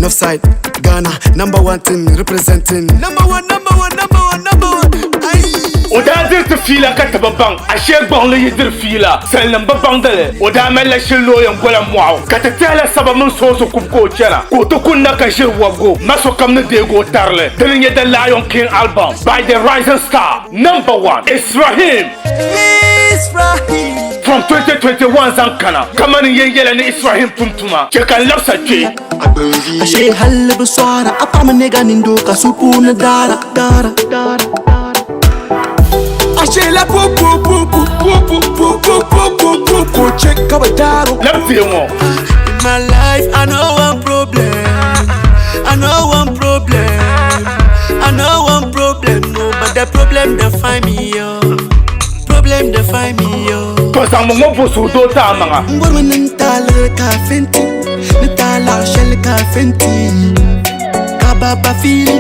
Northside, Ghana, number one team representing. Number one, number one, number one, number one. Aye. O daa diri ti fiila ka ti bi baŋ, ashee gbuɣinli yi diri fiila, salinim bi baŋdi li. O daa malila shili ni o yɛn gola mɔɣu, ka ti tɛhila saba mini soonsi kubu ka o chana, ka o ti kunna ka ʒiri wɔbigu. Ma sokam ni deegi o tarili. Dini n-nyɛ The Lion King album by the rising star number one, Israhim. Israel. From 2021 zaŋ kana, kamani n yɛn yɛla ni Israhim tum tuma, chɛ ka n labisa kpe. Ashe halli bi sɔra a paɣa mi nega nindo ka su puuni daara daara daara. Ashe la pu pu pu pu pu pu pu pu pu pu pu pu che ka bi daaro. Lab deei ŋɔ. In my life, I know one problem. I know one problem. I know one problem. No, but the problem they find me, yo. Problem they find me, yo. To zaŋmi ŋɔ bo suhudoo ti a maŋa. N bɔrimi ni n taai liɣiri ka fɛnti, ni taai laɣ shɛli ka fɛnti, ka baba fiili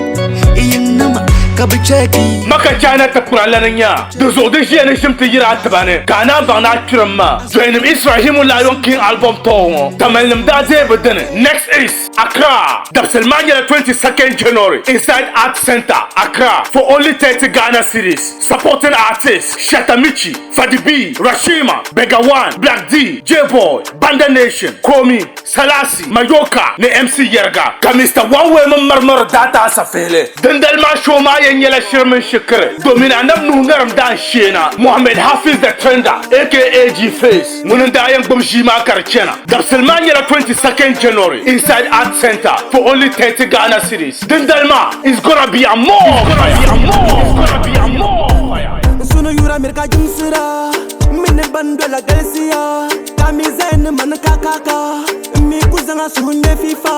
i yiŋnima ka bi chɛki. Maka China tikpira lana nya di zuɣu di ʒiya ni ʒim ti yiri a tiba ni ka a naan baŋ ni a kpirim maa. Joinim Israhimu Lion King album tour ŋɔ Tamalinim daa deei bi dini. Next is Accra. Dabisili maa nyɛla 22nd January inside Art Centre, Accra for only 30 Ghana cedis. Supporting artists Shatta Michi, Fadi B, Rashima, Beggar One, Black D, J-Boy, Banda Nation, Komi, Salasi, Mayoka ni MC Yɛriga ka Mister One Way mini Marmar daa ti a safihili. Dindali maa show maa yɛn nyɛla shiri mini shikiri domin Anabi Nuhu ŋarim daa n-sheena Mohammed Hafiz the Trender aka G-Face ŋuni n-daa yɛn gbubi ʒii maa ka di chana. Dabisili maa nyɛla 22nd January inside Art Centre for only 30 Ghana cedis. Dindali maa is gonna be a more fire, it's gonna be a more fire. N suni yura miri ka jimsira M mi ni ban dola galisiya Ka mi zaya ni mani kakaka M mi ku zaŋ a suhu ŋmɛ FIFA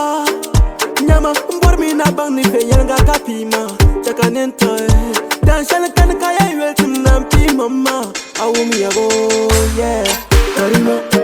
Nyama m bɔri mi ni a baŋ ni viɛnyɛliŋga ka pii ma Chɛ ka nini tiɣi Dan shɛli kani ka yɛn yoli tim na m pii mam maa A wum yabo yeah Karima.